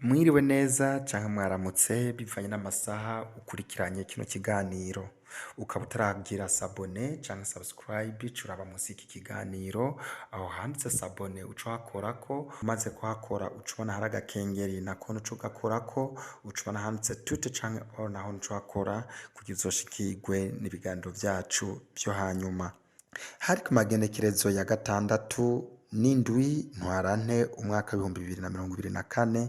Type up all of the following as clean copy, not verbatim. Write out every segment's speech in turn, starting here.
Mwiriwe neza canke mwaramutse bivanye n'amasaha ukurikiranye kino kiganiro. Ukaba utaragira s'abonner canke subscribe, curaba musi y'iki kiganiro aho handitse s'abonner, uca uhakorako. Umaze kuhakora, uca ubona hari agakengeri, nako uca ugakorako, uca ubona handitse toutes canke all, naho uca uhakora kugira uzoshikirwe n'ibiganiro vyacu vyo hanyuma. Hari ku magenekerezo ya 6 n'7 Ntwarante umwaka w'2024,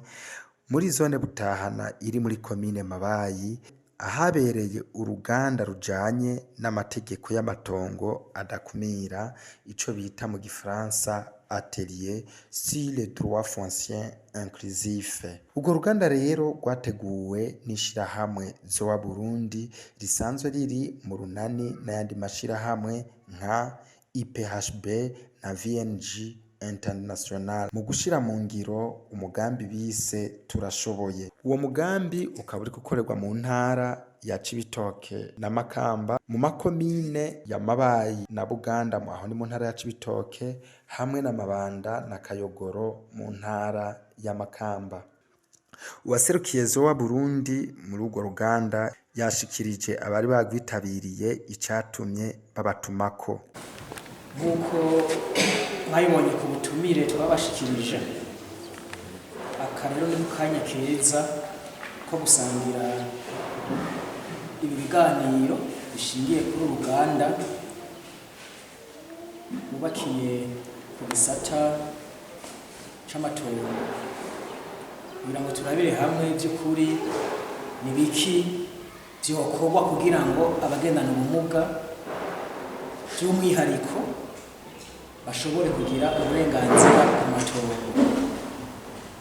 muri zone Butahana iri muri komine Mabayi, ahabereye uruganda rujanye n'amategeko y'amatongo adakumira, ico bita mu gifaransa atelier sur le droit foncier inclusif. Urwo ruganda rero rwateguwe n'ishirahamwe Zoa Burundi, risanzwe riri mu runani n'ayandi mashirahamwe nka IPHB na VNG International mu gushira mu ngiro umugambi bise Turashoboye. Uwo mugambi ukaba uriko ukorerwa mu ntara ya Cibitoke na Makamba, mu makomine ya Mabayi na Buganda, aho ni mu ntara ya Cibitoke, hamwe na Mabanda na Kayogoro mu ntara ya Makamba. Uwaserukiye Zoa Burundi muri urwo ruganda yashikirije abari bagwitabiriye icatumye babatumako. Nk'uko mwabibonye ku butumire twabashikirije, aka rero ni kanya keza ko gusangira ibi biganiro bishingiye kuri uru ruganda wubakiye ku gisata c'amatongo, kugira ngo turabire hamwe by'ukuri ni biki vyokorwa kugira ngo abagendana ubumuga by'umwihariko bashobore kugira uburenganzira ku matongo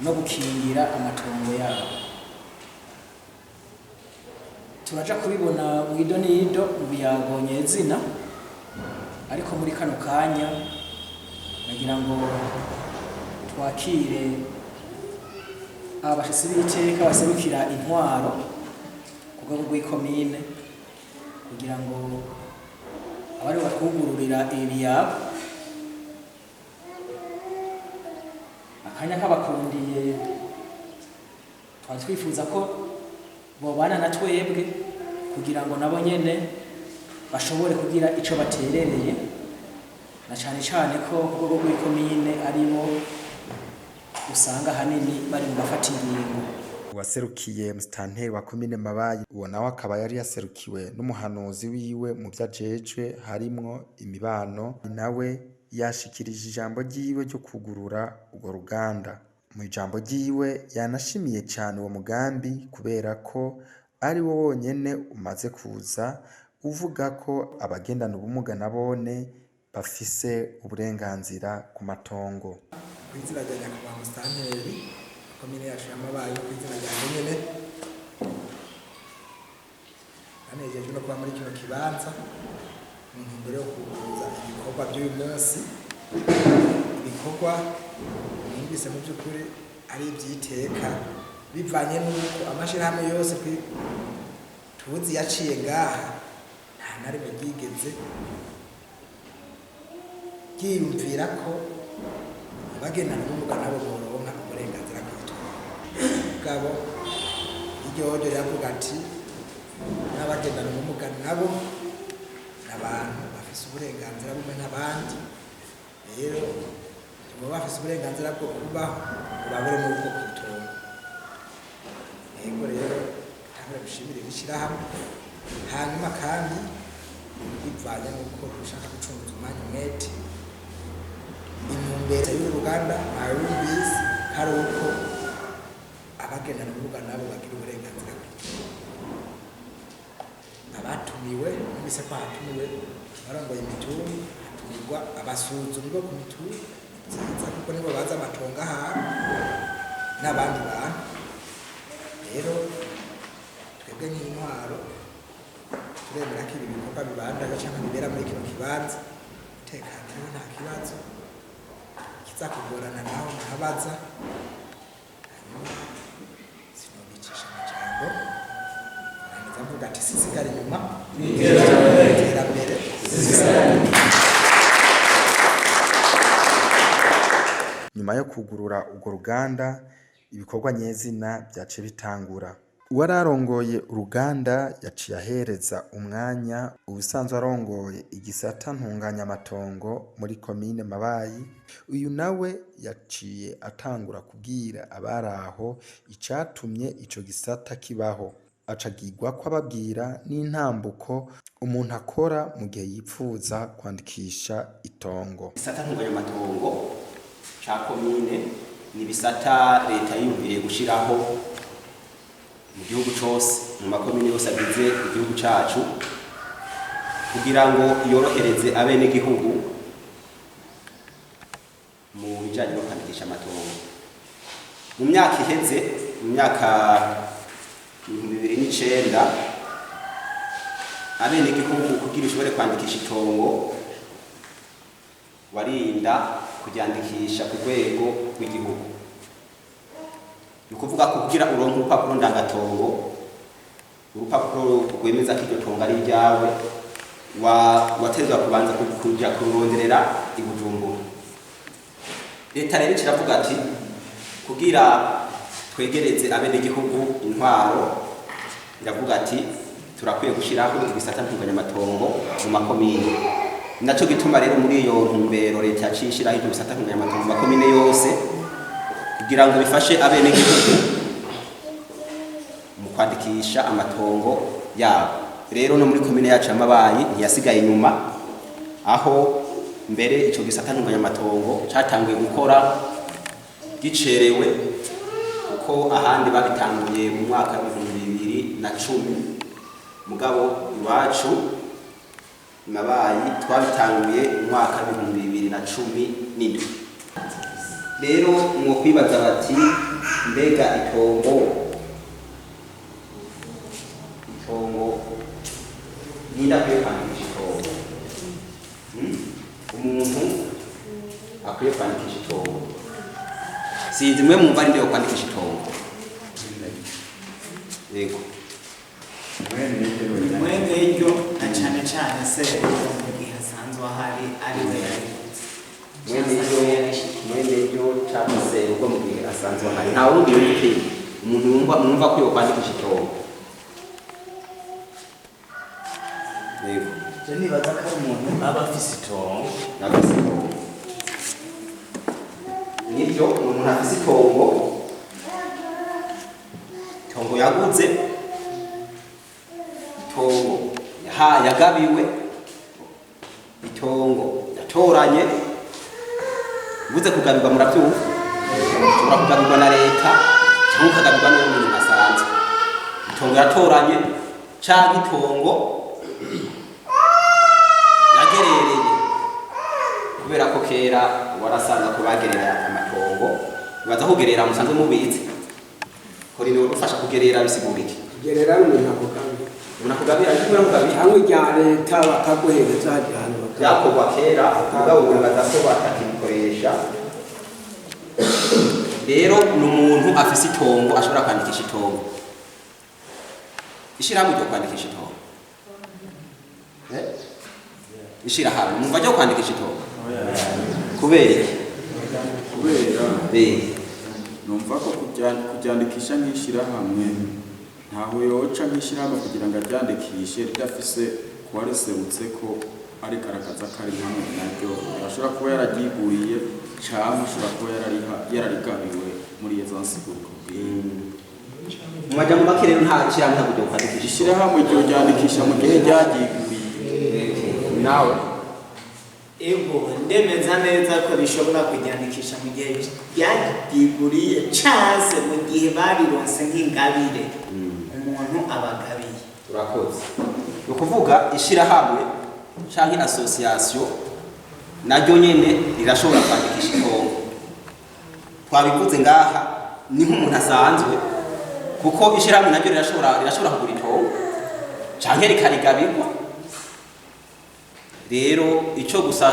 no gukingira amatongo yabo. Turaja kubibona mu idonido mu biyago nyezina, ariko muri kano kanya nagira ngo twakire aba bashitsi b'iteka baserukira intwaro ku rwego rw'ikomine, kugira ngo abari batwugururira ibi biyago. Akanya kabakundiye, twari twifuza ko bobana na twebwe kugira ngo nabo nyene bashobore kugira ico baterereye, na cane cane ko ku rwego rw'ikomine aribo usanga ahanini bari mu bafata ingingo. Uwaserukiye musitanteri wa komine Mabayi, uwo nawe akaba yari yaserukiwe n'umuhanuzi wiwe mu vyo ajejwe harimwo imibano, nawe yashikirije ijambo ryiwe ryo kugurura urwo ruganda. Mu ijambo ryiwe yanashimiye cane uwo mugambi kubera ko ari wo wonyene umaze kuza uvuga ko abagendana ubumuga nabone bafise uburenganzira ku matongo. Ku izina rya nyakubahwa musitanteri komine yacu ya Mabayi, ku izina ryanjye nyene, nanejejwe no kuba muri kino kibanza mu ntumbero yo kuguruza ibikorwa by'uyu munsi, ibikorwa numvise mu by'ukuri ari iby'iteka, bivanye n'uko amashirahamwe yose tuzi yaciye ngaha nta na rimwe ryigeze ryiyumvira ko abagendana ubumuga nabo boronka uburenganzira kw'itongo. Mugabo iryo riravuga ati n'abagendana ubumuga nabo ni abantu bafise uburenganzira bumwe n'abandi, rero ntibaba bafise uburenganzira bwo kubaho ngo babure n'ubwo kw'itongo. Yego, rero tangure gushimira iri shirahamwe. Hanyuma kandi bivanye n'uko dushaka gucunguza umwanya umwete, intumbero y'uru ruganda mwayumvise ko ari uko abagendana ubumuga nabo bagira uburenganzira kw'itongo. Abatumiwe, numvise ko hatumiwe abarongoye imitumba, hatumirwa abasuzumyi bo ku mitumba, nziza kuko nibo bazi amatongo ahantu n'abandi bantu. Rero twebwe nk'intwaro turemera ko ibi bikorwa bibandanya canke bibera muri kino kibanza, umutekano uriho, nta kibazo kiza kugorana naho nkabaza. Hanyuma sinobicisha amajambo, nrangiza mvuga ati sisigara inyuma, iterambere. Nyuma yo kugurura urwo ruganda, Ibikorwa nyezina vyaciye bitangura. Uwararongoye uruganda yaciye ahereza umwanya uwusanzwe arongoye igisata ntunganyamatongo muri komine Mabayi. Uyu nawe yaciye atangura kubwira abari aho icatumye ico gisata kibaho, acagirwa ko ababwira n'intambuko umuntu akora mu gihe yipfuza kwandikisha itongo. Igisata ntunganyamatongo ca komine ni ibisata leta yiyumviriye gushiraho mu gihugu cose, mu makomine yose agize igihugu cacu, kugira ngo yorohereze abenegihugu mu bijanye no kwandikisha amatongo. Mu myaka iheze, mu myaka 2009, abenegihugu kugira ushobore kwandikisha itongo warinda kuryandikisha ku rwego rw'igihugu. Ni ukuvuga ko kugira uronke urupapuro ndangatongo, urupapuro rwemeza ko iryo tongo ari iryawe, wategerezwa kubanza kuja kururonderera i Bujumbura. Leta rero iravuga ati kugira twegereze abenegihugu intwaro, iravuga ati turakwiye gushiraho ibisata ntunganyamatongo mu makomine. Naco gituma rero muri iyo ntumbero leta yaciye ishiraho ivyo bisata ntunganyamatongo mu makomine yose, kugira ngo bifashe abenegihugu mu kwandikisha amatongo yabo. Rero no muri komine yacu ya Mabayi ntiyasigaye inyuma, aho mbere ico gisata ntunganyamatongo catanguye gukora gicerewe, kuko ahandi babitanguye mu mwaka 2010, mugabo iwacu Mabayi twabitanguye mu mwaka 2017. Rero mwo kwibaza bati mbega itongo ninde akwiye kwandikisha itongo? Umuntu akwiye kwandikisha itongo, sinzi mwe mwumva ari nde kwandikisha itongo? Yego, mwene ryo, na cane cane se mu gihe asanzwe ahari ari we yariguze. Mwene ryo canke se ubwo mu gihe asanzwe ahari, nta wundi yumva ikindi umuntu mwumva ko yokwandikisha itongo. Yego, Je nibaza ko ari umuntu aba afise itongo. Afise itongo, nibyo, umuntu afise itongo, itongo yaguze, itongo yagabiwe, itongo yatoranye. Ubuze kugabirwa muravyumva, ushobora kugabirwa na leta cyangwa ukagabirwa n'undi muntu asanzwe. Itongo yatoranye canke itongo yagerereye, kubera ko kera warasanga ko bagerera amatongo. Baza kugerera musanzwe mubizi ko rero ufasha kugerera bisigura iki? Kugerera umuntu akugabira. Umuntu akugabira ariko uramugabira cyangwa irya leta bakaguhereza ahantu. Byakorwa kera, mugabo wibaza ko batakibikoresha. Rero ni umuntu afise itongo ashobora kwandikisha itongo. Ishirahamwe ryo kwandikisha itongo, ishirahamwe mwumva ryo kwandikisha itongo kubera iki? Kubera numva ko kuryandikisha nk'ishirahamwe ntaho yoca nk'ishirahamwe kugira ngo aryandikishe ridafise kuwariserutse ko arigaragaza ko ari hamwe naryo. Ashobora kuba yararyiguriye canke ashobora kuba yararigabiwe muri iyo nsiguro. Mu majambo make rero nta shirahamwe ntabwo ryo kwandikisha. Ishirahamwe ryoryandikisha mu gihe ryaryiguriye. Nawe? Ego, ndemeza neza ko rishobora kuryandikisha mu gihe ryaryiguriye canse mu gihe barironse nk'ingabire, umuntu abagabiye. Urakoze. Ni ukuvuga ishirahamwe canke association naryo nyene rirashobora kwandikisha itongo. Twabivuze ngaha ni nk'umuntu asanzwe, kuko ishirahamwe naryo rirashobora kugura itongo canke rikarigabirwa. Rero ico gusa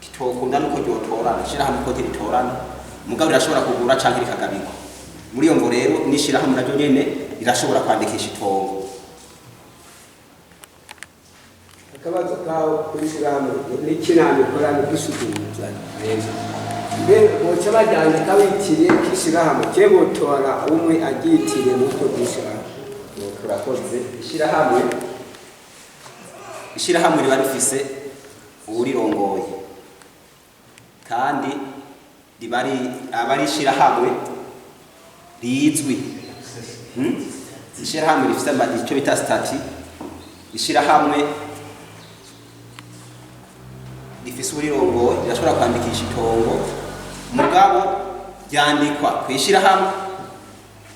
kitokunda nuko ryotorana, ishirahamwe ko ntiritorana, mugabo rirashobora kugura canke rikagabirwa. Muri iyo mvo rero n'ishirahamwe naryo nyene rirashobora kwandikisha itongo. Akabazo ka Kwishirahamwe n'ikinama ikorana gisuguza mbe boca baryandika bitiriye kishirahamwe ke botora umwe aryitiriye n'utwo bwishirahamwe. Turakoze. Ishirahamwe riba rifise uwurirongoye, kandi riba ari aba ari ishirahamwe rizwi. Ishirahamwe rifise icyo bita statut. Ishirahamwe rifise uwurirongoye rirashobora kwandikisha itongo, mugabo ryandikwa ku ishirahamwe,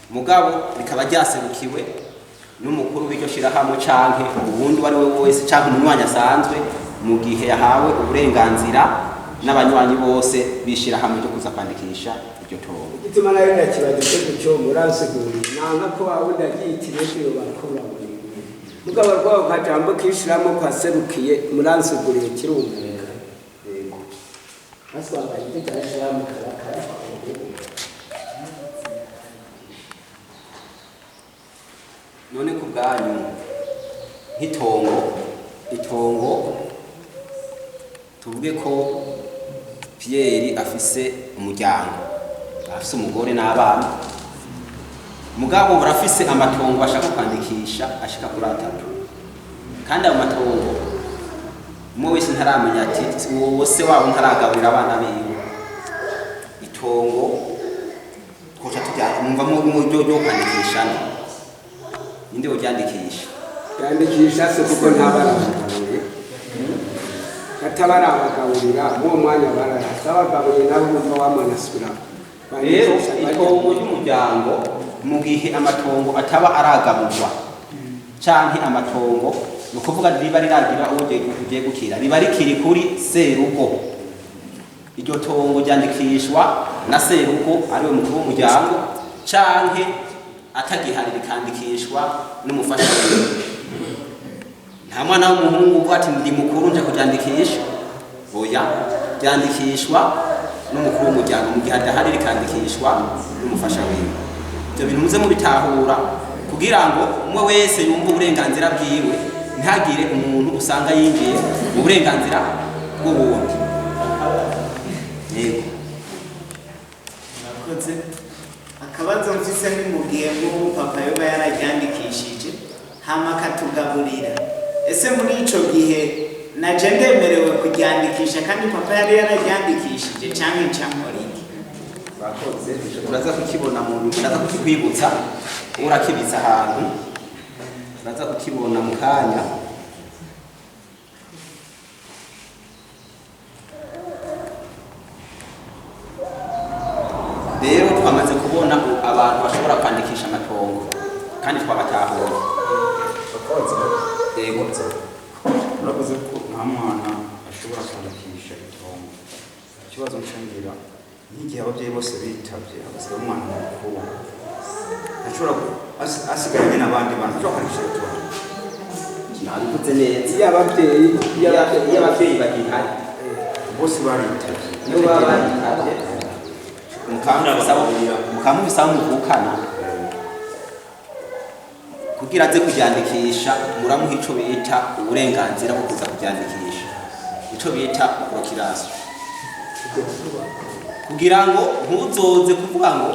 mugabo rikaba ryaserukiwe n'umukuru w'iryo shirahamwe canke uwundi uwo ari we wese canke umunywanyi asanzwe, mu gihe yahawe uburenganzira n'abanywanyi bose b'ishirahamwe ryo kuza kwandikisha iryo tongo. Igituma nayo ndakibagije kucyo muransiguriye, nanga ko wawundi aryitiriye ko bakura muri mugabo rwabo kajambo kishiramo kwaserukiye, muransiguriye kirumvikana. Yego. Baswabajije cyashirahamwe karakara. None ku bwanyu, nk'itongo, itongo tuvuge ko Pierre afise umuryango, afise umugore n'abana, mugabo barafise amatongo bashaka kwandikisha ashika kuri atatu, kandi ayo matongo umwe wese ntaramenya ati uwo se wabo ntaragaburira abana biwe. Itongo twoca tujya mumva mu buryo bwo kwandikisha, ninde woryandikisha? Yandikisha se kuko ntabarabagaburira, katabarabagaburira uwo mwanya bararasa abagabuye nabo bumva wamanasura. Rero itongo ry'umuryango, mu gihe amatongo ataba aragaburwa canke amatongo, ni ukuvuga riba riragira uwo ugiye gukira, riba rikiri kuri serugo. Iryo tongo ryandikishwa na serugo ariwe mukuru w'umuryango, canke atagihari rikandikishwa n'umufasha wiwe. Nta mwana w'umuhungu uvuga ati ndi mukuru nje kuryandikisha, oya, ryandikishwa n'umukuru w'umuryango, mu gihe adahari rikandikishwa n'umufasha wiwe. Ibyo bintu muze mubitahura kugira ngo umwe wese yumve uburenganzira bwiwe, ntihagire umuntu usanga yinjiye mu burenganzira bw'uwundi. Yego. Murakoze. Akabazo mfise ni mu gihe nk'ubu papa yoba yararyandikishije hama akatugaburira, ese muri ico gihe naje ndemerewe kuryandikisha kandi papa yari yararyandikishije, canke nca nkora iki? Murakoze. Uraza kukibona mu nyuma, ndaza kukikwibutsa, urakibitsa ahantu uraza kukibona mu kanya. Rero twamaze kubona abantu bashobora kwandikisha amatongo kandi twabatahuye. Yego. Urakoze ko nta mwana ashobora kwandikisha itongo. Ikibazo nshangira, nk'igihe ababyeyi bose bitavye hagasigaye umwana mukuru, ashobora asigaranye n'abandi bantu, ashobora kwandikisha itongo? Nabivuze neza. Iyo ababyeyi iyo ababyeyi bagihari, bose baritavye, iyo baba baritavye mukamufise aho muvukana, kugira aze kuryandikisha muramuha ico bita uburenganzira bwo kuza kuryandikisha, ico bita procuration, kugira ngo ntuzoze kuvuga ngo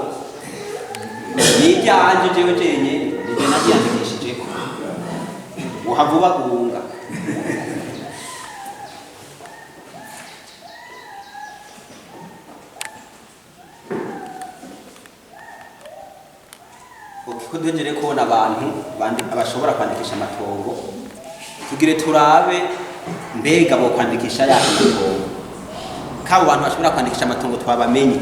niryanje jewe jenyene nije naryandikishijeko, uhava ubagunga. Ko duhejeje kubona abantu bashobora kwandikisha amatongo, tugire turabe mbega bo kwandikisha yahe matongo. Kabo bantu bashobora kwandikisha amatongo twabamenye,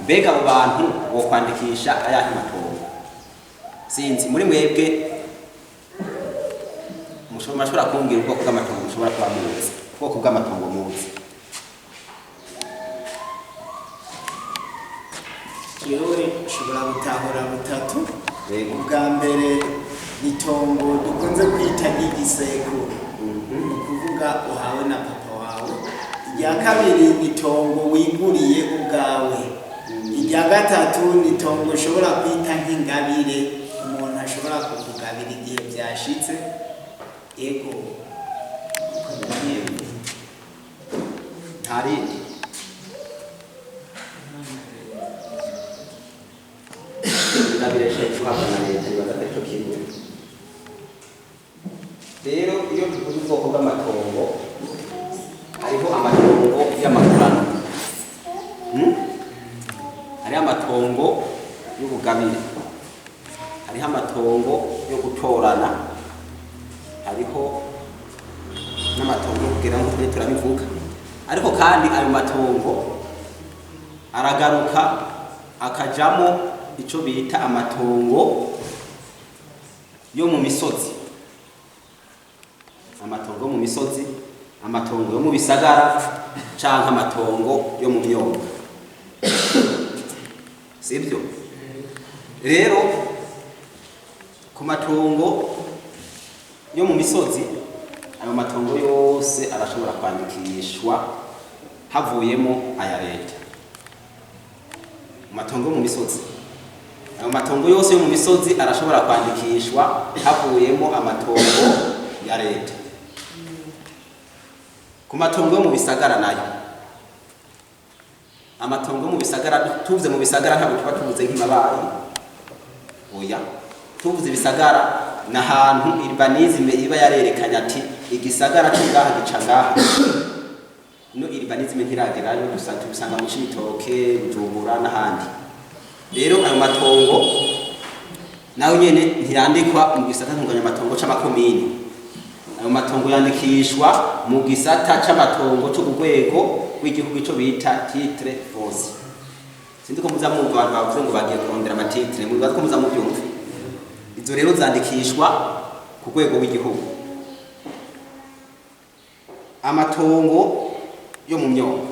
mbega abo bantu bo kwandikisha ayahe matongo? Sinzi muri mwebwe mushobora kumbwira ubwoko bw'amatongo mushobora kuba muzi, ubwoko bw'amatongo muzi. Jewe nshobora gutahura butatu. Yego. Ubwa mbere ni itongo dukunze kwita nk'igisekuru, ni ukuvuga uhawe na papa wawe. Irya kabiri ni itongo wiguriye ubwawe. Irya gatatu ni itongo ushobora kwita nk'ingabire, umuntu ashobora kukugabira igihe byashitse. Yego, uko Nta rindi. Ingabire guhabwa na leta bibaza ko aricyo kimwe. Rero iyo tuvuze ubwoko bw'amatongo, hariho amatongo y'amakurano, Hariho amatongo y'ubugabire, hariho amatongo yo gutorana, hariho n'amatongo yo kugira ngo tujye turabivuga. Ariko kandi ayo matongo aragaruka akajamo ico bita amatongo yo mu misozi, amatongo yo mu misozi, amatongo yo mu bisagara canke amatongo yo mu myonga, sibyo? Rero ku matongo yo mu misozi, ayo matongo yose arashobora kwandikishwa havuyemo aya leta. Mu matongo yo mu misozi, ayo matongo yose yo mu misozi arashobora kwandikishwa havuyemo amatongo ya leta. Ku matongo yo mu bisagara nayo, amatongo yo mu bisagara, tuvuze mu bisagara ntabwo tuba tuvuze nk'imabayi, oya. Tuvuze ibisagara ni ahantu urbanisme iba yarerekanye ati igisagara cyo ngaha gica ngaha. No urbanisme ntiragerayo, gusa tubisanga mu Cibitoke, Bujumbura n'ahandi. Rero ayo matongo nayo nyene ntiyandikwa mu gisata ntunganyamatongo c'amakomini. Ayo matongo yandikishwa mu gisata c'amatongo co ku rwego rw'igihugu, ico bita titre foncier. Sinzi ko muza mwumva abantu bavuze ngo bagiye kurondera amatitre, mubibaza ko muza mubyumva. Izo rero zandikishwa ku rwego rw'igihugu. Amatongo yo mu myonga,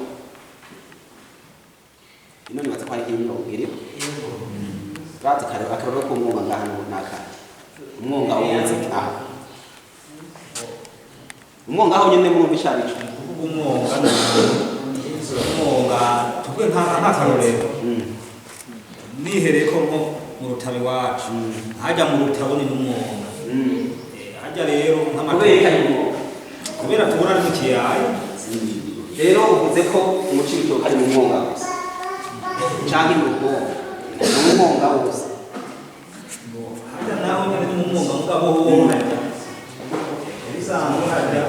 ino nibaza ko hariho imyonga iriho. Turazi kare akarorero k'umwonga ngaha n'akandi. Umwonga wuzi aha, umwonga aho nyene murumva ico arico. Kuvuga umwonga, umwonga tuvuge nk'akarorero, nihereye ko nko mu Rutabo iwacu, hajya mu Rutabo ni n'umwonga. Hajya rero Kubera ko ari umwonga? Kubera tubona ari mu kiyaya. Rero uvuze ko umucibitoke ari mu mwonga gusa canke mu rugombo? Ni umwonga wose. Hajya naho nyene ni mu mwonga, mugabo ho hajya bisanzwe hajya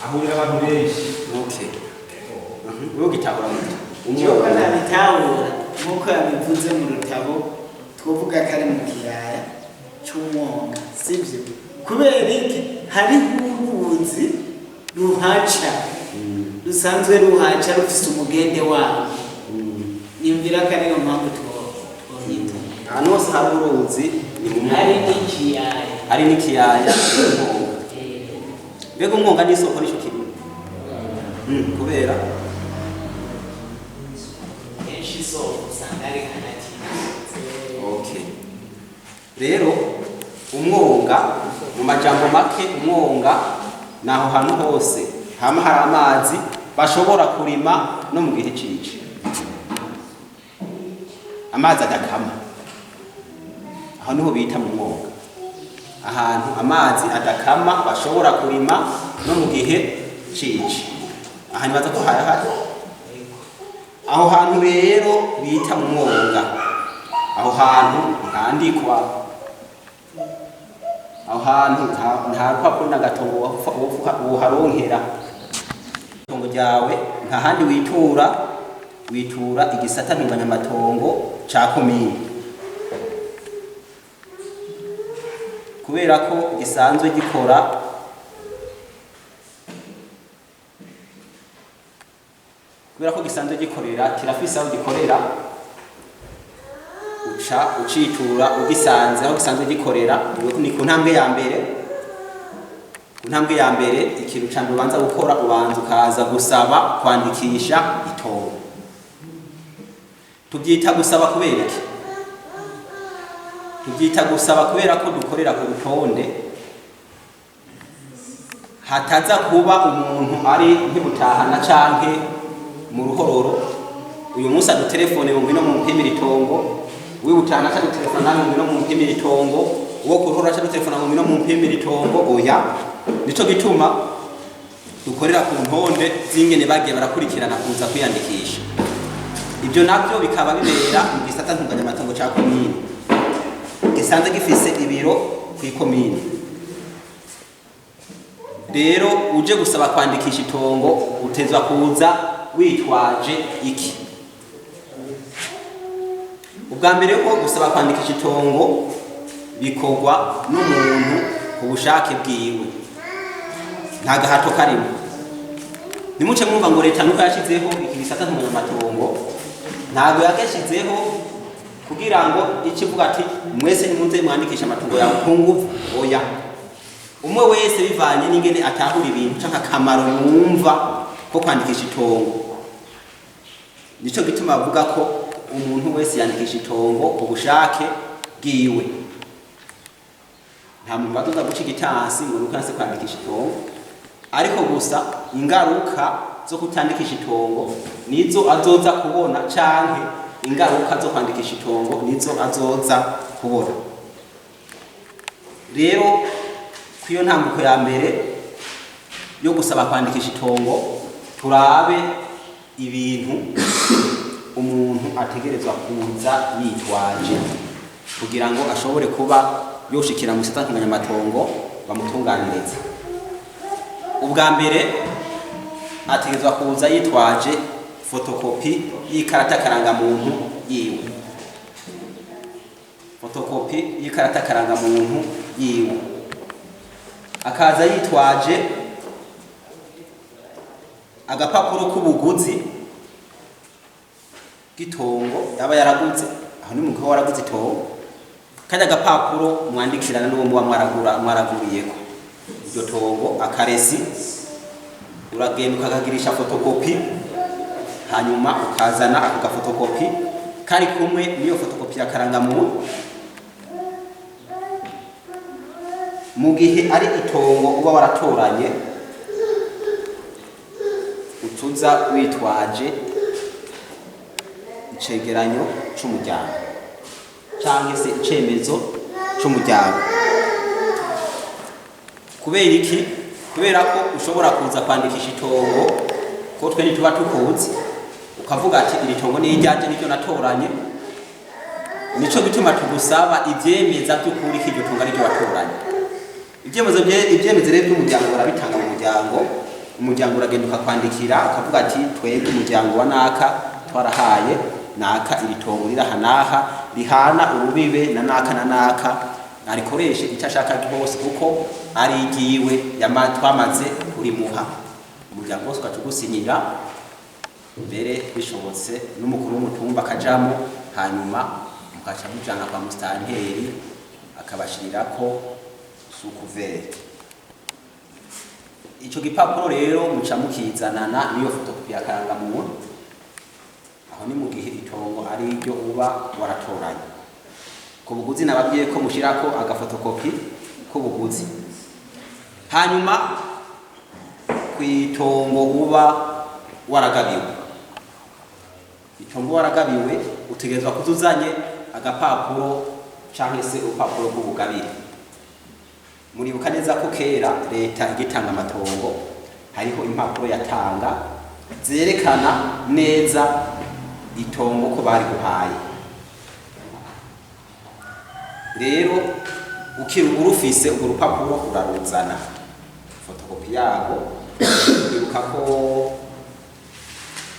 ahurira abantu benshi. Okay, wewe ugitahura gute? Jewe Umwonga. Nabitahura nk'uko yabivuze, mu Rutabo twovuga ko ari mu kiyaya cy'umwonga, sibyo? Kubera iki? Hariho uruzi ruhaca, rusanzwe ruhaca, rufise umugende wawo. Nimvira ko ariyo mpamvu twohita. Ahantu hose hari uruzi ni mu Hari mwonga. n'ikiyaya. Hari n'ikiyaya, umwonga. Mbega umwonga n'isoko nico kimwe? Kubera Kenshi isoko usanga ari hagati. Okay, rero umwonga mu majambo make, umwonga ni aho hantu hose hama hari amazi bashobora kurima no mu gihe cici, amazi adakama. Aho niho bita mu mwonga, ahantu amazi adakama bashobora kurima no mu gihe cici. Aha nibaza ko harahari. Aho hantu rero bita mu mwonga, aho hantu ntandikwa, aho hantu nta rupapuro na gatongo woharonkera itongo ryawe. Nta handi witura, witura igisata ntunganyamatongo ca komine, kubera ko gisanzwe gikora kubera ko gisanzwe gikorera, kirafise aho gikorera. Uca ucitura ugisanze aho gisanzwe gikorera. Ni ku ntambwe ya mbere. Ku ntambwe ya mbere, ikintu ca mbere ubanza gukora, ubanza ukaza gusaba kwandikisha itongo. Tubyita gusaba kubera iki? Tubyita gusaba kubera ko dukorera ku rutonde, hataza kuba umuntu ari nk'ibutahana canke mu Ruhororo uyu munsi adutelefone ngo ngwino mumpimire itongo, wibutahana aca adutelefona nawe ngo ngwino mumpimire itongo, uwo ku Ruhororo aca adutelefona ngo ngwino mumpimire itongo. Oya, nico gituma Dukorera ku ntonde z'ingene bagiye barakurikirana kuza kwiyandikisha. Ibyo nabyo bikaba bibera mu gisata ntunganyamatongo ca komine gisanzwe gifise ibiro ku ikomine. Rero uje gusaba kwandikisha itongo utezwa kuza witwaje iki? Ubwa mbere, ko gusaba kwandikisha itongo bikorwa n'umuntu ku bushake bwiwe, nta gahato karimo. Nimuce mwumva ngo leta nuko yashyizeho iki gisata ntunganyamatongo, ntabwo yagashizeho kugira ngo ikivuga ati mwese nimuze mwandikisha amatongo yawe ku nguvu. Oya, umwe wese bivanye n'ingene atahura ibintu canke akamaro yumva ko kwandikisha itongo. Nico gituma bavuga ko umuntu wese yandikisha itongo ku bushake bwiwe. Nta muntu bazoza guca igitansi ngo nuko yanse kwandikisha itongo, ariko gusa ingaruka zo kutandikisha itongo nizo azoza kubona, canke ingaruka zo kwandikisha itongo nizo azoza kubona. Rero kw'iyo ntambuko ya mbere yo gusaba kwandikisha itongo, turabe ibintu umuntu ategerezwa kuza yitwaje kugira ngo ashobore kuba yoshikira mu gisata ntunganyamatongo bamutunganirize. Ubwa mbere, ategerezwa kuza yitwaje fotokopi y'ikarata karangamuntu yiwe, fotokopi y'ikarata karangamuntu yiwe, akaza yitwaje agapapuro k'ubuguzi bw'itongo yaba yaraguze. Aho ni mu gihe waraguze itongo, kajya agapapuro mwandikirana n'uwo muba mwaragura mwaraguriyeko iryo tongo, akaresi, uragenda ukakagirisha fotokopi, hanyuma ukazana ako gafotokopi kari kumwe n'iyo fotokopi ya karangamuntu. Mu gihe ari itongo uba waratoranye, utuza witwaje icegeranyo c'umuryango cyangwa se icemezo c'umuryango. Kubera iki? Kubera ko ushobora kuza kwandikisha itongo ko twe ntituba tukuzi, ukavuga ati iri tongo ni iryanjye, niryo natoranye. Nico gituma tugusaba ivyemeza by'ukuri ko iryo tongo ariryo watoranye. Ibyemezo rero by'umuryango barabitanga mu muryango. Umuryango uragenda ukakwandikira, ukavuga ati twebwe umuryango wa naka twarahaye naka iri tongo riraha n'aha, rihana urubibe na naka na naka, arikoreshe icyo ashaka hose kuko ari igiwe twamaze kurimuha. Umuryango wose ugaca ugusinyira, mbere bishobotse n'umukuru w'umutumba akajamo, hanyuma mukaca mujana kwa musitanteri akabashirirako sukuveri. Ico gipapuro rero muca mukizanana n'iyo fotokopi ya karangamuntu. Aho ni mu gihe itongo ari iryo uba waratoranye. Ku buguzi nababwiye ko mushirako agafotokopi k'ubuguzi. Hanyuma ku itongo uba waragabiwe, itongo waragabiwe utegerezwa kuza uzanye agapapuro canke se urupapuro rw'ubugabire. Muribuka neza ko kera leta igitanga amatongo hariho impapuro yatanga zerekana neza itongo ko bari guhaye. Rero ukiri urufise urwo rupapuro uraruzana fotokopi yago. Ibuka ko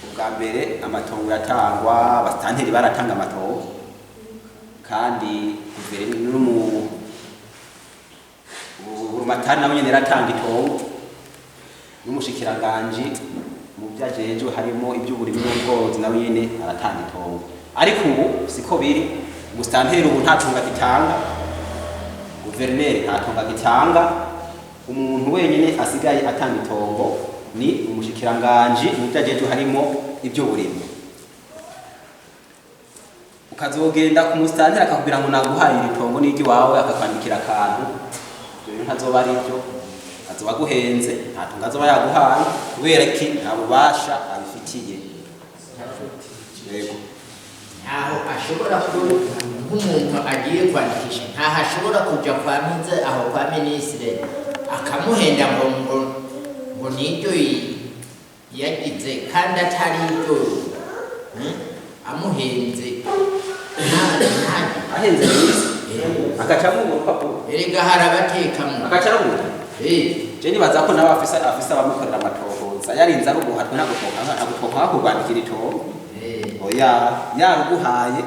ubwa mbere amatongo yatangwa, abasitanteri baratanga amatongo, kandi guverinoma urumatari nawe nyene yaratanga itongo, n'umushikiranganji mu byo ajejwe harimo iby'uburimyi n'ubworozi nawe nyene aratanga itongo. Ariko ubu siko biri. Umusitanteri ubu nta tungo agitanga, guverineri nta tungo agitanga. Umuntu wenyine asigaye atanga itongo ni umushikiranganji mu byo ajejwe harimo iby'uburimyi. Ukazogenda ku musitanteri akakubwira ngo naguhaye iri tongo n'iry'iwawe, akakwandikira akantu. Ibyo bintu ntazoba ari byo, azoba aguhenze, nta tungo azoba yaguhaye. Kubera iki? Nta bubasha abifitiye. Yego. Ntaho ashobora kuba nk'umuntu agiye kwandikisha, ntaho ashobora kujya kwa minze aho kwa minisitiri akamuhenda ngo niryo yagize kandi atari iryo, amuhenze ahenze mwiza agacamo urwo rupapuro. Erega hari abatekamwo. Agaca aruguha. Je nibaza ko nawe afise abamukorera amatohoza. Yarinze aruguha, twe ntabwo twokwanga kurwandikira itongo. Oya, yaruguhaye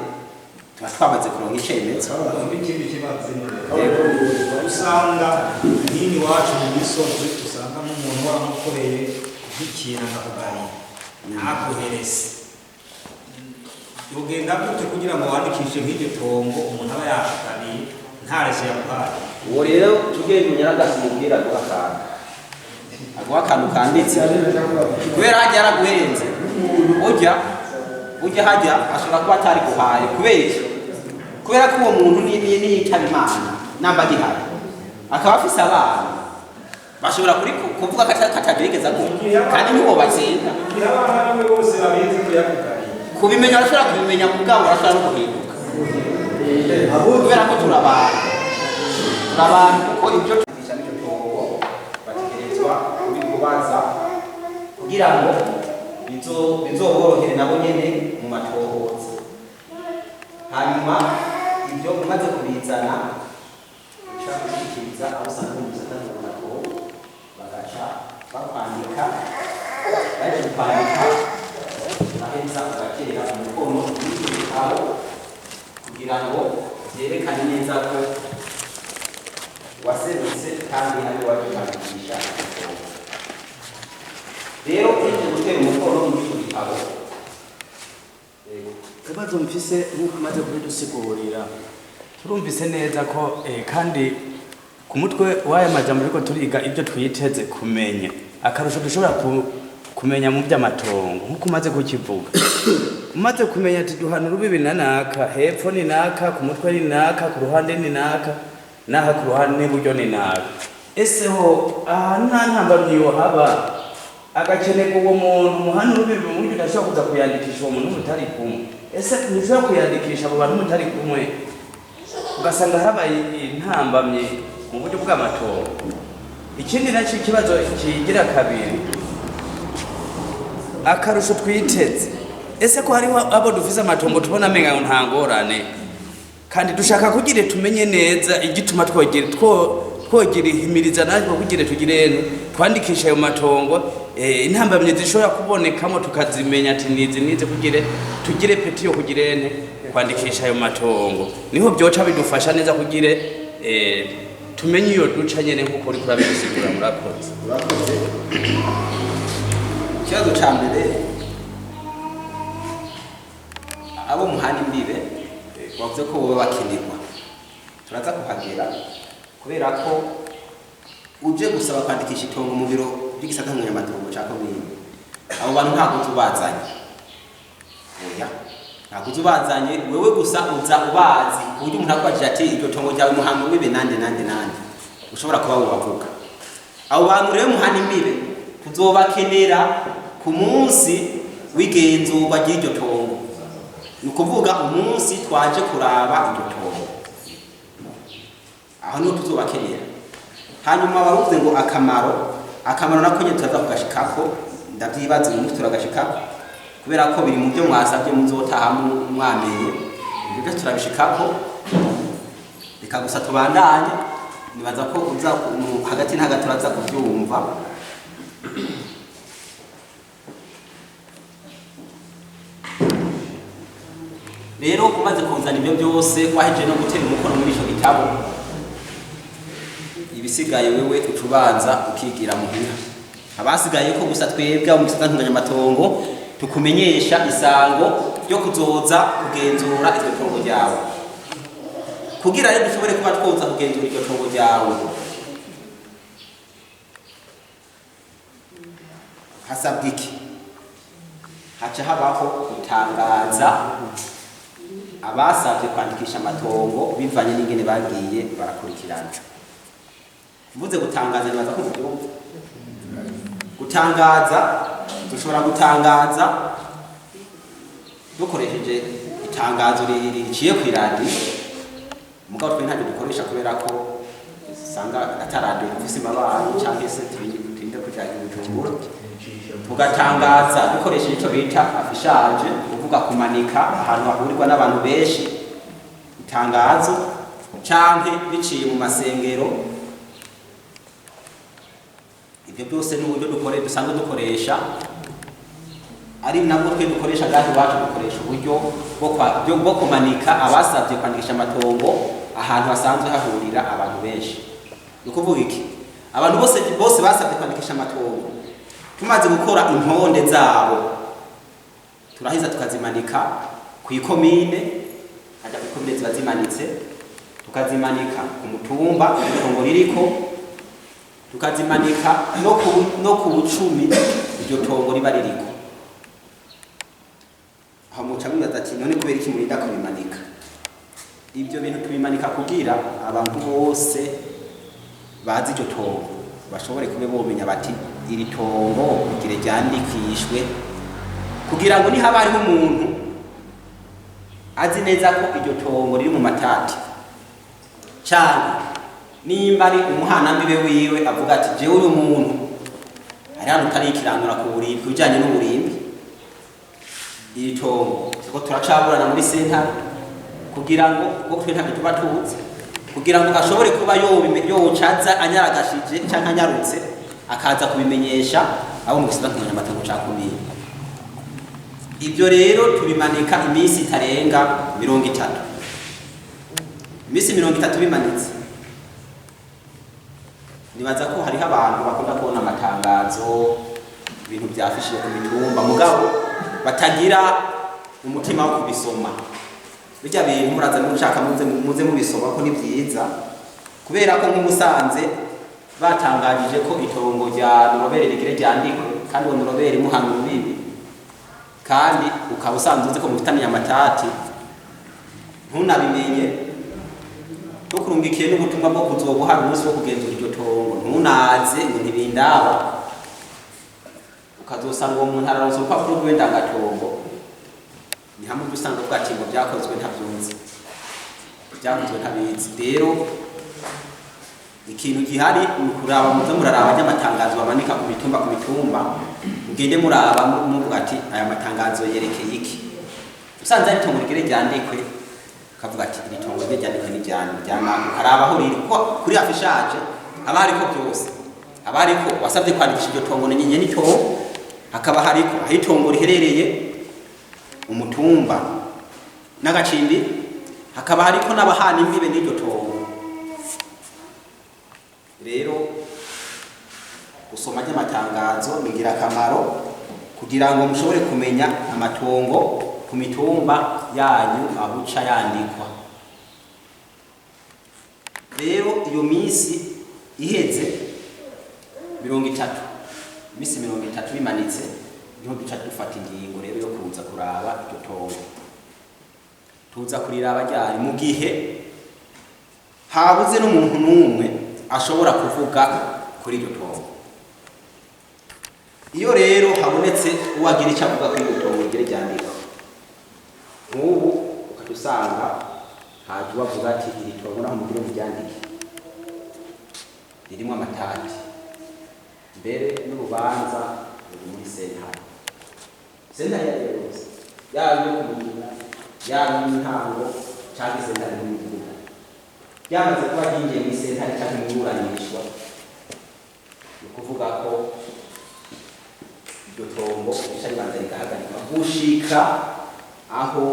tuba twamaze kuronka icemezo. Ikindi kibazo usanga nk'ino iwacu mu misozi, usanga nk'umuntu waramukoreye nk'ikintu akakugariye ntaguhereze, ugenda gute kugira ngo wandikishe nk'iryo tongo umuntu aba yakugariye nta reçu yaguhaye? Uwo rero tugenda unyaragasa umubwira aguha akantu, aguha akantu kanditse, kubera hajya yaraguhenze. Ujya hajya ashobora kuba atari guhaye. Kubera iki? Kubera ko uwo muntu niyitaba Imana, namba agihari akaba afise abana, bashobora kuri kuvuga ko atagerageza ko kandi nibo batsinda. Igihe abana biwe bose babizi ko yakugariye. Kubimenya arashobora kubimenya ku bwabo, arashobora no guhinduka, kubera ko turabantu, turabantu, kuko ibyo tugisha n'iryo tongo bategerezwa kubikubaza kugira ngo bizoborohere nabo nyene mu matohoza. Hanyuma ibyo umaze kubizana, uca gushikiriza aho usanzwe mu gisata mu bagaca bakwandika. Baje kwandika, baheza ugatera umukono aho kugira ngo byerekane neza ko waserutse kandi ari waje kwandikisha. Rero uhejeje gutera umukono muri icyo gitabo. Ikibazo mfise, nk'uko umaze kubidusigurira, turumvise neza ko kandi ku mutwe w'aya majambo ariko turiga ibyo twiteze kumenya, akarusho dushobora kumenya mu by'amatongo, nk'uko umaze kukivuga, umaze kumenya ati duhana urubibi na naka, hepfo ni naka, ku mutwe ni naka, ku ruhande ni naka, n'aha ku ruhande n'iburyo ni naka. Ese ho ahantu nta ntambamyi yohaba, agakenerwa uwo muntu muhana urubibi mu buryo udashobora kuza kuyandikisha uwo muntu mutari kumwe? Ese ntushobora kuyandikisha abo bantu mutari kumwe, ugasanga habaye intambamyi mu buryo bw'amatongo? Ikindi nacyo, ikibazo kigira kabiri, akarusho twiteze, ese ko hariho abo dufise amatongo tubona amenga ngo nta ngorane, kandi dushaka kugira tumenye neza igituma twogira twogira ihimiriza natwe kugira tugire twandikisha ayo matongo, intambamyi zishobora kubonekamo tukazimenya ati nizi nizi, kugira tugire peti yo kugira kwandikisha ayo matongo, niho byoca bidufasha neza kugira tumenye iyo duca nyene nkuko uriko urabisigura. Murakoze. Urakoze. Ikibazo ca mbere, abo muhana imbibe bavuze ko boba bakenerwa, turaza kuhagera, kubera ko uje gusaba kwandikisha itongo mu biro by'igisata nk'umunyamatongo ca komine, abo bantu ntabwo tubazanye. Oya, ntabwo tubazanye. Wewe gusa uza ubazi, ku buryo umuntu akubajije ati iryo tongo ryawe muhana imbibe nande, nande, nande, ushobora kuba wobavuga. Abo bantu rero muhana imbibe tuzobakenera ku munsi w'igenzurwa ry'iryo tongo, ni ukuvuga umunsi twaje kuraba iryo tongo, aho niho tuzobakenera. Hanyuma baruvuze ngo akamaro nako nyine turaza kugashikako. Ndavyibaza uyu munsi turagashikako, kubera ko biri mu byo mwasabye muzotaha mwamenye. Ibyo byose turabishikako, reka gusa tubandanye. Nibaza ko uza hagati na hagati uraza kubyumva. Rero umaze kuzana ibyo byose, wahejeje no gutera umukono muri ico gitabo, ibisigaye wewe ucubanza ukigira muhira. Abasigaye ko gusa twebwe mu gisata ntunganyamatongo tukumenyesha isango ryo kuzoza kugenzura iryo tongo ryawe. Kugira rero dushobore kuba twoza kugenzura iryo tongo ryawe, hasabwa iki? Haca habaho gutangaza abasabye kwandikisha amatongo bivanye n'ingene bagiye barakurikirana. Mvuze gutangaza, nibaza ko mubyumva. Gutangaza, dushobora gutangaza dukoresheje itangazo riciye ku iradiyo, mugabo twe ntacyo dukoresha kubera ko usanga ataradiyo dufise mabaye, cyangwa se turinde. bya Bujumbura, tugatangaza dukoresheje icyo bita affichage, kuvuga kumanika ahantu hahurirwa n'abantu benshi itangazo, canke biciye mu masengero. Ibyo byose ni uburyo dusanzwe dukoresha, ari nabwo twe dukoresha ngaho iwacu. Dukoresha uburyo bwo kumanika abasabye kwandikisha amatongo ahantu hasanzwe hahurira abantu benshi. Ni ukuvuga iki? Abantu bose basabye kwandikisha amatongo, tumaze gukora intonde zabo, turaheza tukazimanika ku ikomine. Hajya ku ikomine ziba zimanitse, tukazimanika ku mutumba itongo ririko, tukazimanika no ku bucumi iryo tongo riba ririko. Aho muca mwibaza ati: "None kubera iki murinda kubimanika?" Ibyo bintu tubimanika kugira abantu bose bazi iryo tongo bashobore kuba bomenya bati: "Iri tongo rigire ryandikishwe," kugira ngo nihaba hariho umuntu azi neza ko iryo tongo riri mu matati, cyane nimba ari umuhanambibe wiwe, avuga ati: "Jewe uyu muntu hari hano utarikiranura ku burimbi, ku bijyanye n'uburimbi, iri tongo turiko turacaburana muri sentare," kugira ngo kuko twe ntabyo tuba tuzi, kugira ngo ashobore kuba yocaza anyaragashije canke anyarutse akaza kubimenyesha abo mu gisata ntunganyamatongo ca komine. Ibyo rero tubimanika iminsi itarenga 30. Iminsi 30 bimanitse. Nibaza ko hariho abantu bakunda kubona amatangazo, ibintu byafishije ku mitumba, mugabo batagira umutima wo kubisoma. Bijya bintu muraza mushaka muze mubisoma, ko ni byiza, kubera ko nk'umusanze batangajije ko itongo rya Norobere rigire ryandikwe, kandi uwo Norobere muhana urubibi, kandi ukaba usanzwe uzi ko mufitaniye amatati, ntunabimenye, tukurungikiye n'ubutumwa bwo kuzoguhara umunsi wo kugenzura iryo tongo, ntunaze ngo ntibindaba, ukazosanga uwo muntu araronse urupapuro rw'indangatongo. Ni hamwe ujya usanga uvuga ati ngo byakozwe ntabyunze, byakozwe ntabizi. Rero ikintu gihari ni ukuraba, muze muraraba ry'amatangazo bamanika ku mitumba, ku mitumba mugende muraba, muvuga ati: "Aya matangazo yerekeye iki?" Usanze ari itongo rigere ryandikwe, ukavuga ati: "Iri tongo rigere ryandikwe ni ryana," ukaraba aho riri, kuko kuri affichage haba hariko byose. Haba hariko wasabye kwandikisha iryo tongo ni nyene itongo, hakaba hariko aho itongo riherereye, umutumba n'agacimbi, hakaba hariko n'abahana imbibe n'iryo tongo. Rero gusoma ry'amatangazo ni ingirakamaro kugira ngo mushobore kumenya amatongo ku mitumba yanyu abuca yandikwa. Rero iyo minsi iheze 30, iminsi 30 bimanitse, niho duca dufata ingingo rero yo kuza kuraba iryo tongo. Tuza kuriraba ryari? Mu gihe habuze n'umuntu n'umwe ashobora kuvuga kuri iryo tongo. Iyo rero habonetse uwagira icyo avuga kuri iryo tongo rigere ryandikwa, nk'ubu ukajya usanga haje uwavuga ati: "Iri tongo naho mugire muryandike ririmo amatati, mbere n'urubanza ruri muri sentare." Sentare iyo ari yo yose, yaba iyo kumugina, yaba iy'intango, cyangwa isentare y'igihugu, ryamaze kuba ryinjiye muri sentare cyangwa mu iburanishwa, ni ukuvuga ko iryo tongo rica ribanza rigahagarikwa gushika aho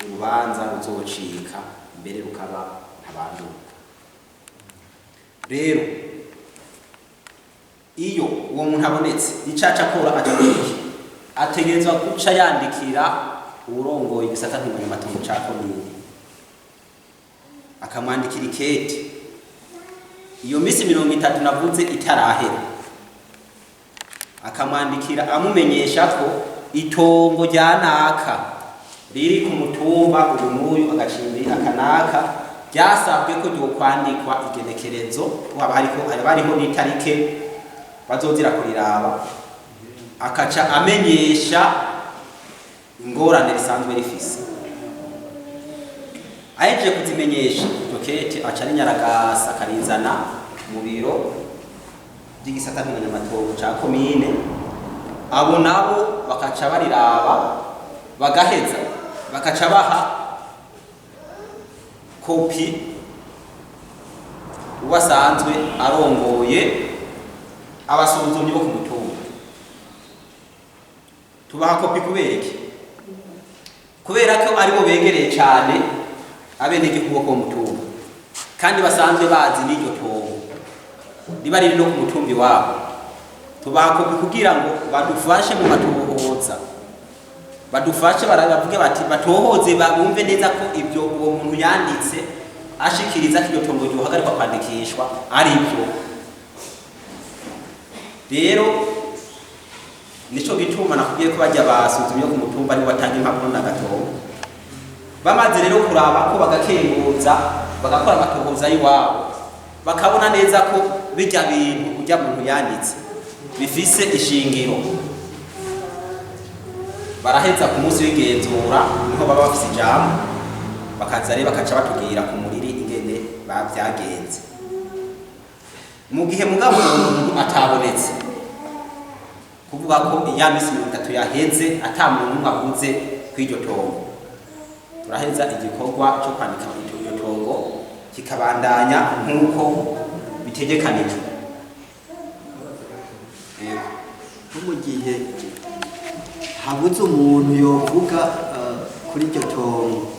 urubanza ruzocika, mbere rukaba ntabanduka. Rero iyo uwo muntu abonetse, icaca akora, aja iki? Ategerezwa guca yandikira uwurongoye igisata ntunganyamatongo ca komine, akamwandikira ikete. Iyo minsi 30 navuze itarahera, akamwandikira amumenyesha ko itongo rya naka riri ku mutumba uyu n'uyu, agacimbi akanaka, ryasabwe ko ryokwandikwa igenekerezo, haba hariko, haba hariho n'itarike bazozira kuriraba, akaca amenyesha ingorane risanzwe rifise. Ahejeje kuzimenyesha, iryo kete aca arinyaragasa akarizana mu biro. ry'igisata ntunganyamatongo ca komine. Abo nabo bakaca bariraba, bagaheza bakaca baha kopi uwasanzwe arongoye abasuzumyi bo ku mutumba. Tubaha kopi kubera iki? Kubera ko aribo begereye cyane abenegihugu bo ku mutumba, kandi basanzwe bazi n'iryo tongo riba riri no ku mutumba iwabo. Tubaha kopi kugira ngo badufashe mu matohoza, badufashe bavuge bati batohoze, bumve neza ko ibyo uwo muntu yanditse ashikiriza ko iryo tongo ryohagarikwa kwandikishwa ari byo. Rero nico gituma nakubwiye ko bajya basuzumye ku mutumba aribo batanga impapuro ndagatongo. Bamaze rero kuraba ko bagakenguza, bagakora amatohoza y'iwabo, bakabona neza ko bijya bintu ujya muntu yanditse bifise ishingiro, baraheza ku munsi w'igenzura niho baba bafise ijambo, bakaza rero bakaca batubwira ku muriri ingene bavyagenze. Mu gihe mugabo umuntu atabonetse, kuvuga ko iya misi 30 yaheze ata muntu n'umwe avuze kw'iryo tongo, turaheza igikorwa cyo kwandika iryo tongo kikabandanya nk'uko bitegekanijwe. Nko mu gihe habuze umuntu yovuga kuri iryo tongo,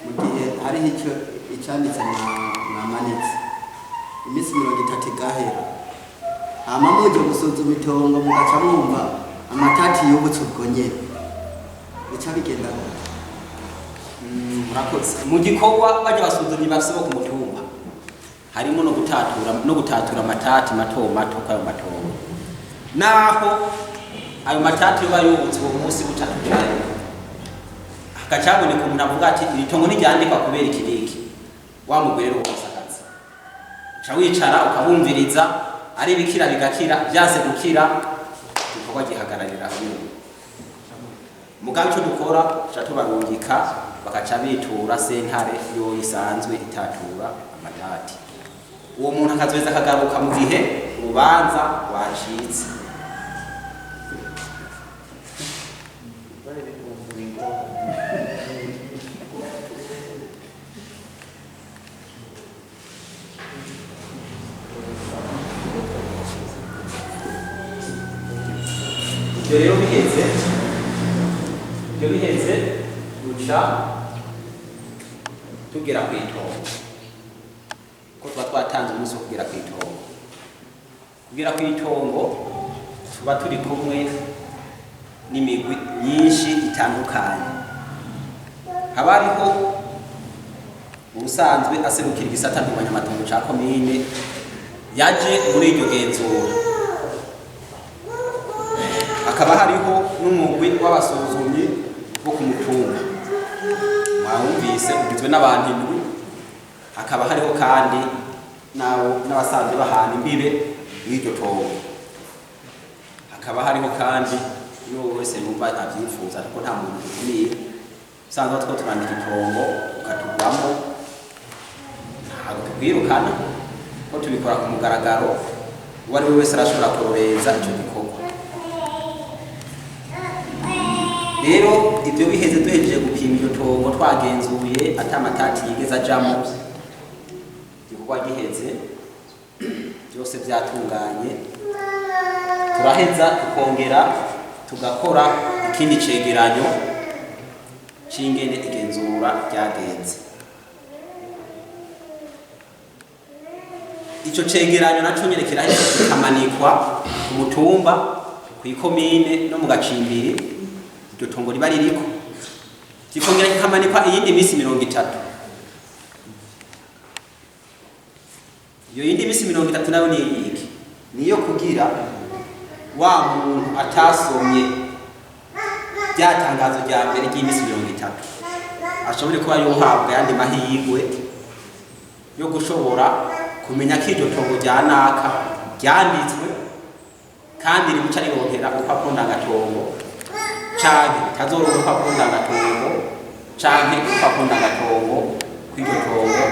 mu gihe hariho icyo icanditse mwamanitse iminsi 30 igahera, hama muje gusuzuma itongo mugaca mwumva amatati yubutse ubwo nyene, bica bigenda gute? Murakoze. Mu gikorwa bajya basuzumye bafise bo ku mutumba harimo no gutatura amatati mato mato kwayo matongo, naho ayo matati yoba yubutse uwo munsi butatujayo, hakacaboneka umuntu avuga ati iri tongo ntiryandikwa kubera iki n'iki, wa mugore rero wasakaza uca wicara ukabumviriza, ari bikira bigakira, byanse gukira igikorwa gihagararira aho nyene. Mugabe ico dukora tuca tubarungika bakaca bitura sentare yo isanzwe itatura amatati, uwo muntu akazoheza akagaruka mu gihe urubanza rwacitse. Ibyo rero biheze duca tugera ku itongo, ko tuba twatanze umunsi wo kugera ku itongo. Kugera ku itongo tuba turi kumwe n'imigwi myinshi itandukanye. Haba hariho ubusanzwe aserukira igisata ntunganyamatongo ca komine yaje muri iryo genzura, hakaba hariho n'umugwi w'abasuzumyi bo ku mutumba mwawumvise ugizwe n'abantu 7, hakaba hariho kandi n'abasanzwe bahana imbibe y'iryo tongo, hakaba hariho kandi n'uwo wese yumva avyifuza, ariko nta muntu dukumira. Usanzwe two turandika itongo ukatugwamo, ntabwo tukwirukana, ko tubikora ku mugaragaro, uwo ari we wese arashobora kuroreza ico gikorwa. Rero ibyo biheze duhejeje gupima iryo tongo twagenzuye ata matati yigeze ajamo, igikorwa giheze byose byatunganye, turaheza tukongera tugakora ikindi cegeranyo c'ingene igenzura ryagenze. Ico cegeranyo naco nyene kiraheza kikamanikwa ku mutumba, kw'ikomine no mu gacimbiri iryo tongo riba ririko, kikongera kikamanikwa iyindi misi 30. Iyo yindi misi 30 nayo ni iki? Niyo kugira wa muntu atasomye rya tangazo rya mbere ry'imisi 30 ashobore kuba yohabwa yandi mahirwe yo gushobora kumenya ko iryo tongo rya naka ryanditswe kandi rimuca rironkera urupapuro ndangatongo, canke tazoronka urupapuro ndangatongo, canke urupapuro ndangatongo kw'iryo tongo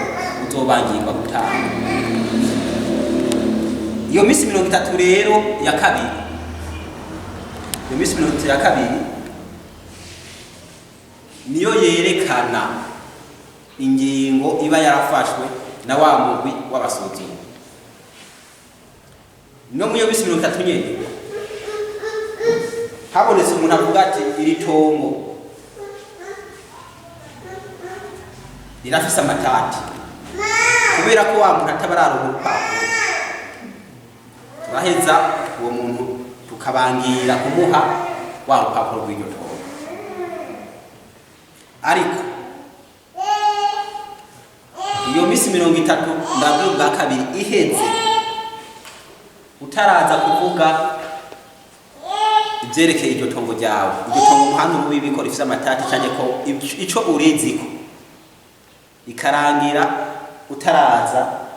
uzobangirwa gutanga. Iyo minsi 30 rero ya kabiri, iyo minsi 30 ya kabiri niyo yerekana ingingo iba yarafashwe na wa mugwi w'abasuzumyi. No mu iyo minsi 30 nyene habonetse umuntu avuga ati iri tongo rirafise amatati, kubera ko wa muntu ataba araronka urupapuro, turaheza uwo muntu tukabangira kumuha wa rupapuro rw'iryo tongo. Ariko iyo minsi 30 ndabwo bwa kabiri iheze utaraza kuvuga ivyerekeye iryo tongo ryawe, iryo tongo umuhanda urubibi ko rifise amatati canke ko ico uriziko, ikarangira utaraza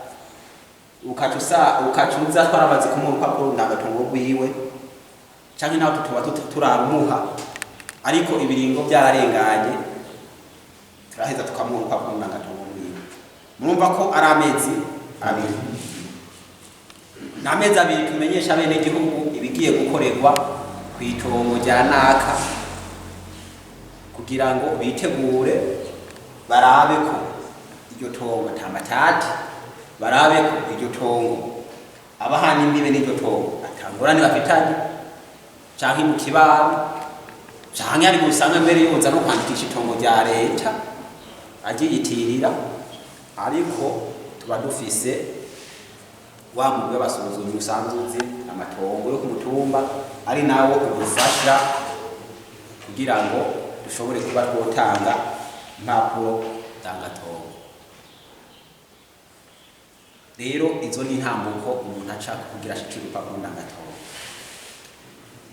ukacuza twaramaze kumuha urupapuro ndangatongo rwiwe, canke naho tutoba turarumuha, ariko ibiringo byararenganye, turaheza tukamuha urupapuro ndangatongo rwiwe. Murumva ko ari amezi abiri. Ni amezi abiri tumenyesha abenegihugu ibigiye gukorerwa kw'itongo rya naka, kugira ngo bitegure barabe ko iryo tongo ata matati, barabe ko iryo tongo abahana imbibe n'iryo tongo ata ngorane bafitanye, canke mu kibano, canke ari gusanga mbere yoza no kwandikisha itongo rya leta aryiyitirira. Ariko tuba dufise wa mugwi w'abasuzumyi usanzwe uzi amatongo yo ku mutumba, ari nawo udufasha kugira ngo dushobore kuba twotanga impapuro ndangatongo. Rero izo ni intambuko umuntu aca kugira ashikire urupapuro ndangatongo.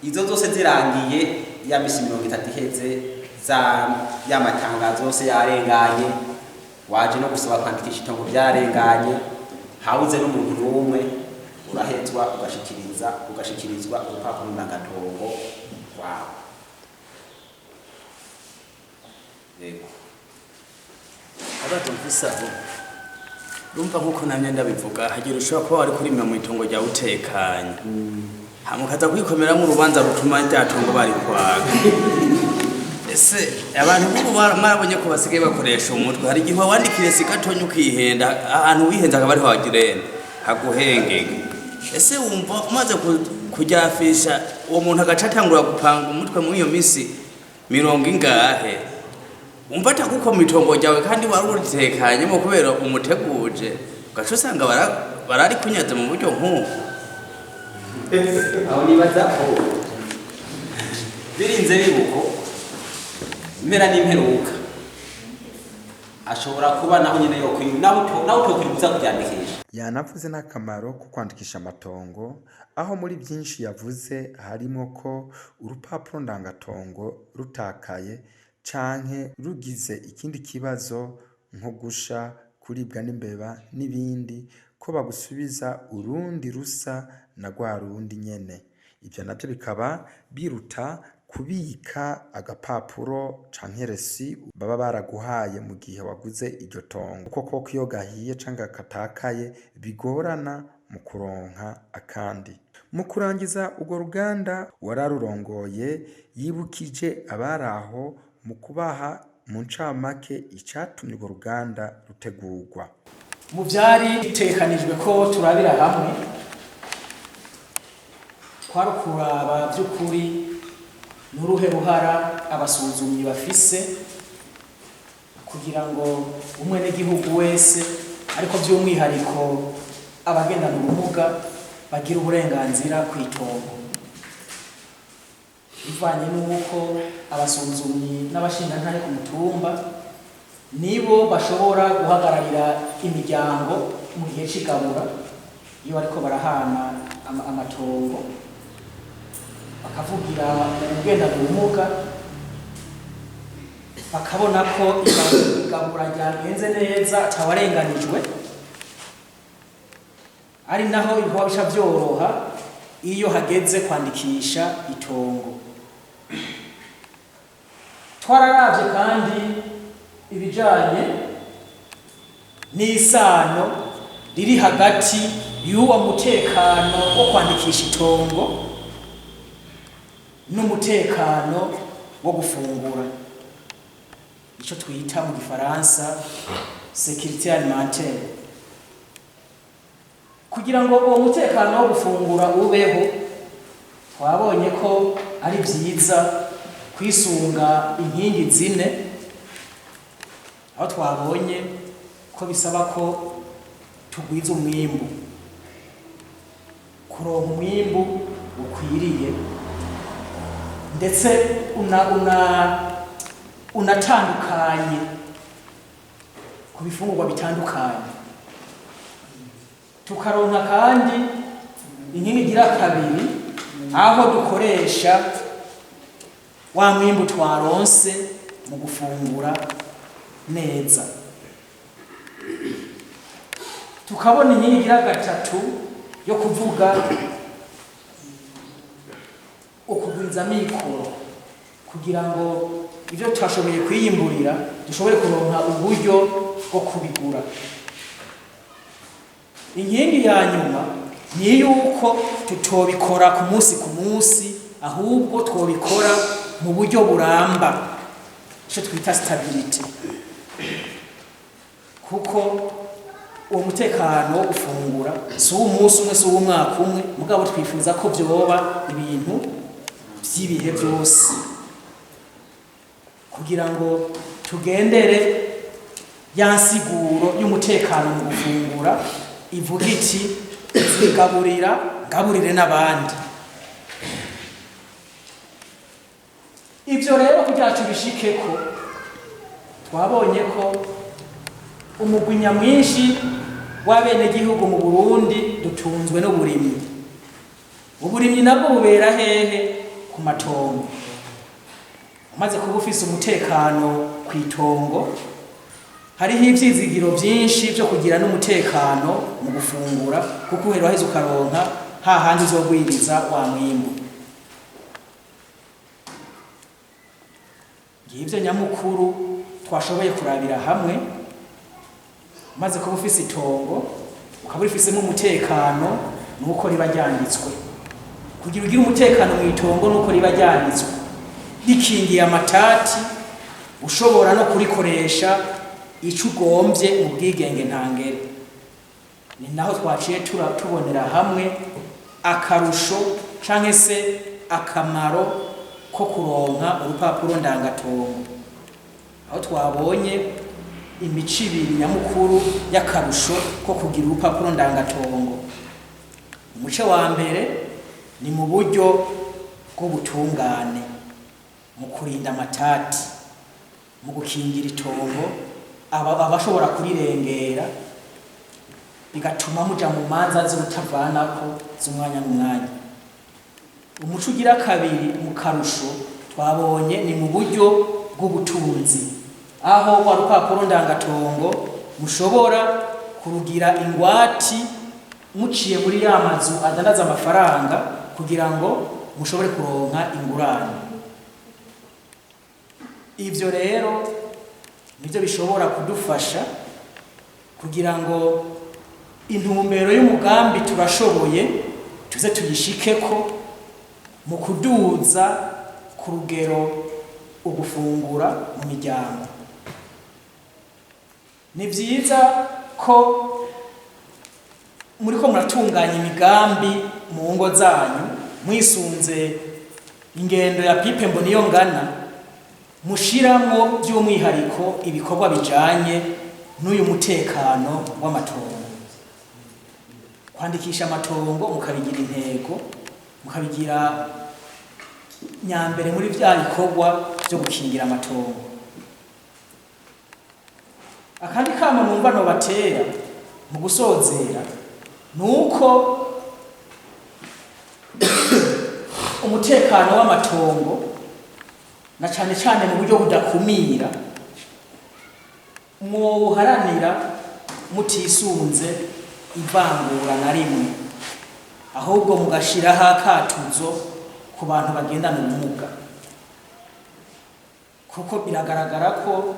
Izo zose zirangiye, ya misi 30 iheze, ya matangazo yose yarenganye, waje no gusaba kwandikisha itongo byarenganye, habuze n'umuntu n'umwe, urahezwa ugashikirizwa urupapuro ndangatongo rwawe. Yego. Abato mfise aho urumva nkuko namye ndabivuga, hagira ushobora kuba wari kurimira mu itongo ryawe utekanye, hama ukaza kwikomeramwo urubanza rutuma rya tongo barikwaga. Ese abantu bubu mwarabonye ko basigaye bakoresha umutwe? Hari igihe wandikire si gatonya ukihenda, ahantu wihenze akaba ariho wagirenda haguhengeka. Ese wumva umaze kuryafisha uwo muntu agaca atangura gupanga umutwe muri iyo minsi mirongo ingahe, wumva atagukoma itongo ryawe kandi wari uritekanyemo kubera umuteguje, ugaca usanga bararikunyaze mu buryo nk'ubu? Aho nibaza ko birinze bibuko impera n'imperuka ashobora kuba naho nyene naho utokwiribuza kuryandikisha. Yanavuze n'akamaro ko kwandikisha amatongo, aho muri byinshi yavuze harimo ko urupapuro ndangatongo rutakaye canke rugize ikindi kibazo nko gusha, kuribwa n'imbeba n'ibindi, ko bagusubiza urundi rusa na rwa rundi nyene. Ivyo navyo bikaba biruta kubika agapapuro canke resi baba baraguhaye mu gihe waguze iryo tongo, kuko koko iyo gahiye canke katakaye bigorana mu kuronka akandi. Mu kurangiza urwo ruganda, wararurongoye yibukije abari aho mu kubaha mu ncamake icatumye urwo ruganda rutegurwa. Mu vyari bitegekanijwe ko turabira hamwe kwari ukuraba vy'ukuri n'uruhe ruhara abasuzumyi bafise kugira ngo umwenegihugu wese, ariko by'umwihariko abagendana ubumuga, bagire uburenganzira ku itongo, bivanye n'uko abasuzumyi n'abashingantahe ku mutumba nibo bashobora guhagararira imiryango mu gihe c'igabura iyo bariko barahana amatongo, bakavugira ubugendana ubumuga, bakabona ko igabura ryagenze neza atawarenganijwe, ari naho ibikorwa bica vyoroha iyo hageze kwandikisha itongo. Twararavye kandi ibijanye n'isano riri hagati y'uwo mutekano wo kwandikisha itongo n'umutekano wo gufungura, icyo twita mu gifaransa sécurité alimentaire. Kugira ngo uwo mutekano wo gufungura ubeho, twabonye ko ari byiza kwisunga inkingi zine, aho twabonye ko bisaba ko tugwiza umwimbu, kuronka umwimbu ukwiriye ndetse una una unatandukanye ku bifungurwa bitandukanye. Tukaronka kandi inkingi igira kabiri, aho dukoresha wa mwimbu twaronse mu gufungura neza. Tukabona inkingi igira gatatu yo kuvuga ukugwiza amikoro, kugira ngo ibyo twashoboye kwiyimburira dushobore kuronka uburyo bwo kubigura. Inkingi ya nyuma ni yuko tutobikora ku munsi ku munsi, ahubwo twobikora mu buryo buramba, icyo twita stabilité, kuko uwo mutekano wo gufungura si uw'umunsi umwe, si uw'umwaka umwe, mugabo twifuza ko byoba ibintu by'ibihe byose, kugira ngo tugendere ya nsiguro y'umutekano mu gufungura ivuga iti: "Zigaburira, ngaburire n'abandi." Ibyo rero kugira tubishike ko, twabonye ko umugwi nyamwinshi w'abenegihugu mu Burundi dutunzwe n'uburimyi. Uburimyi nabwo bubera hehe? Ku matongo. Umaze kuba ufise umutekano ku itongo, hariho ivyizigiro vyinshi vyo kugira n'umutekano mu gufungura, kuko uhera waheze ukaronka hahandi uzogwiriza wa mwimbu. Ngivyo nyamukuru twashoboye kurabira hamwe. Umaze kuba ufise itongo, ukaba urifisemo umutekano, nuko riba ryanditswe. Kugira ugire umutekano mu itongo, nuko riba ryanditswe rikingiye amatati, ushobora no kurikoresha ico ugombye mu bwigenge ntangere. Ni naho twaciye tubonera hamwe akarusho canke se akamaro ko kuronka urupapuro ndangatongo, aho twabonye imico ibiri nyamukuru y'akarusho ko kugira urupapuro ndangatongo. Umuce wa mbere ni mu buryo bw'ubutungane, mu kurinda amatati, mu gukingira itongo abashobora kurirengera, bigatuma muja mu manza z'urutavanako z'umwanya n'umwanya. Umuco ugira kabiri mu karusho twabonye ni mu buryo bw'ubutunzi, aho wa rupapuro ndangatongo mushobora kurugira ingwati muciye muri ya mazu adandaza amafaranga, kugira ngo mushobore kuronka ingurane. Ivyo rero nivyo bishobora kudufasha kugira ngo intumbero y'umugambi Turashoboye tuze tuyishikeko mu kuduza ku rugero ugufungura mu miryango. Ni vyiza ko muriko muratunganya imigambi mu ngo zanyu mwisunze ingendo ya PIPE Mboniyongana, mushiramwo by'umwihariko ibikorwa bijanye n'uyu mutekano w'amatongo, kwandikisha amatongo mukabigira intego, mukabigira nyambere muri vya bikorwa vyo gukingira amatongo. Akandi kamo numva nobatera mu gusozera nuko umutekano w'amatongo, na cane cane mu buryo budakumira, mwowuharanira mutisunze ivangura na rimwe, ahubwo mugashiraho akatuzo ku bantu bagendana ubumuga, kuko biragaragara ko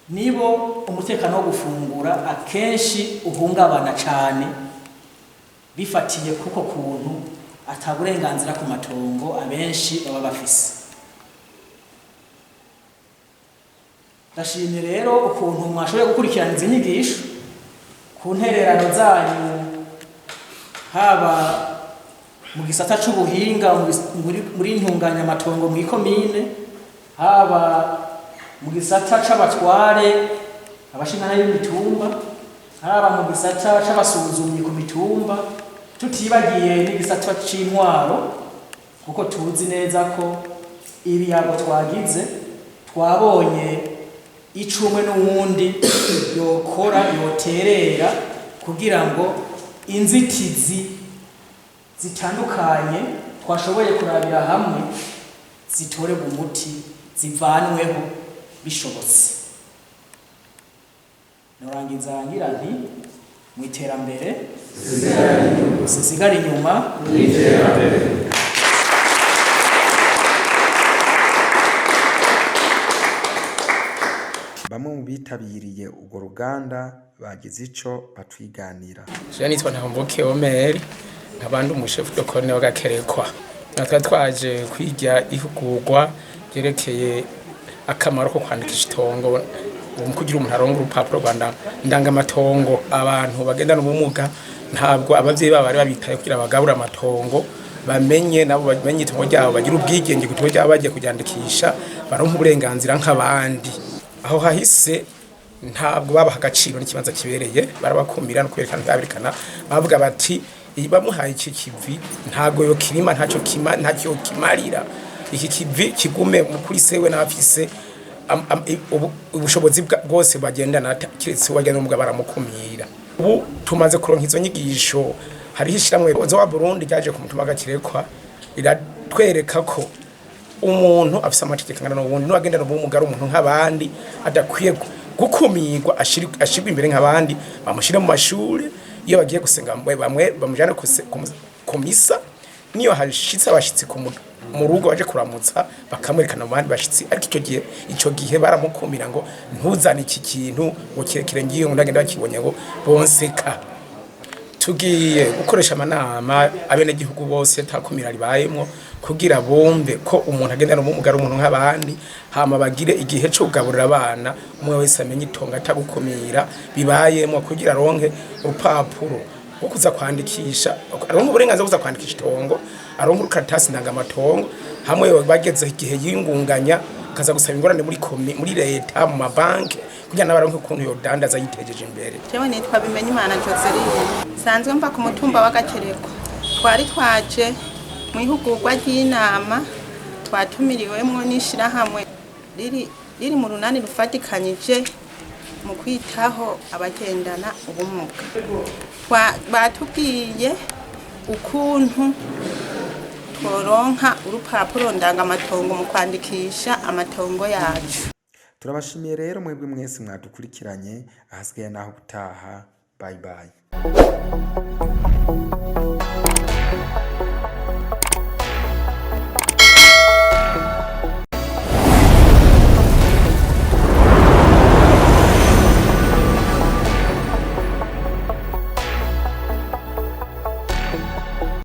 nibo umutekano wo gufungura akenshi uhungabana cane. Bifatiye kuko kuntu ata burenganzira ku matongo abenshi baba bafise. Ndashimye rero ukuntu mwashoboye gukurikirana izi nyigisho ku ntererano zanyu, haba mu gisata c'ubuhinga muri ntunganyamatongo mw'ikomine, haba mu gisata c'abatware abashingana b'imitumba, haba mu gisata c'abasuzumyi ku mitumba, tutibagiye n'igisata c'intwaro, kuko tuzi neza ko ibiyago twagize twabonye icumwe n'uwundi yokora yoterera kugira ngo inzitizi zitandukanye twashoboye kurabira hamwe zitorerwe umuti, zivanweho bishobotse. Norangiza ngira nti mu iterambere sisigara inyuma. Bamwe mu bitabiriye urwo ruganda bagize ico batwiganira. Je nitwa Ntambuke Omer, nkabandi umushefu de corne w'Agakerekwa. Natwe twaje kwiga ihugurwa ryerekeye akamaro ko kwandikisha itongo, kugira umuntu aronke urupapuro rwa ndangamatongo. Abantu bagendana ubumuga ntabwo abavyeyi babo bari babitaye kugira bagabure amatongo, bamenye nabo bamenye itongo ryabo, bagire ubwigenge ku itongo ryabo, bagiye kuryandikisha baronke uburenganzira nk'abandi. Aho hahise ntabwo babaha agaciro n'ikibanza kibereye, barabakumira no kwerekana baberekana, bavuga bati bamuhaye iki kivi ntabwo yo kirima, ntacyo kima, ntacyo kimarira, iki kivi kigume kuri sewe n'abafise ubushobozi bwose bagendana, kiretse uwagenda n'ubumuga baramukumira. Ubu tumaze kuronka izo nyigisho, hariho ishyirahamwe zo wa Burundi ryaje ku mutumba Gakirekwa riratwereka ko umuntu afise amategeko angana n'uwundi, n'uwagendana ubumuga ari umuntu nk'abandi, adakwiye gukumirwa, ashirwe imbere nk'abandi, bamushyire mu mashuri, iyo bagiye gusenga bamwe bamujyane ku misa, niyo hashitse abashitsi mu rugo baje kuramutsa bakamwerekana mu bandi bashitsi. Ariko ico gihe baramukumira ngo ntuzane iki kintu ngo kirekire ngiye ngo ndagenda bakibonye ngo bonseka. Tugiye gukoresha amanama abenegihugu bose takumira ribayemwo kugira bumve ko umuntu agendana ubumuga ari umuntu nk'abandi, hama bagire igihe cyo kugaburira abana, umwe wese amenye itongo atagukumira bibayemwo, kugira aronke urupapuro rwo kuza kwandikisha, aronke uburenganzira bwo kuza kwandikisha itongo, aronke urukaratasi ndangamatongo, hamwe bageze igihe yingunganya kaza gusaba ingorane muri leta, mu mabanki, kugira nabaronke ukuntu yodandaza yitejeje imbere. Jewe nitwa Bimenyimana Joseline, sanzwe mva ku mutumba wa Gakerekwa. Twari twaje mu ihugurwa ry'inama twatumiriwemwo n'ishirahamwe riri mu runani rufatikanyije mu kwitaho abagendana ubumuga. Batubwiye ukuntu tworonka urupapuro ndangamatongo mu kwandikisha amatongo yacu. Turabashimiye rero mwebwe mwese mwadukurikiranye, ahasigaye naho gutaha. Bye bye.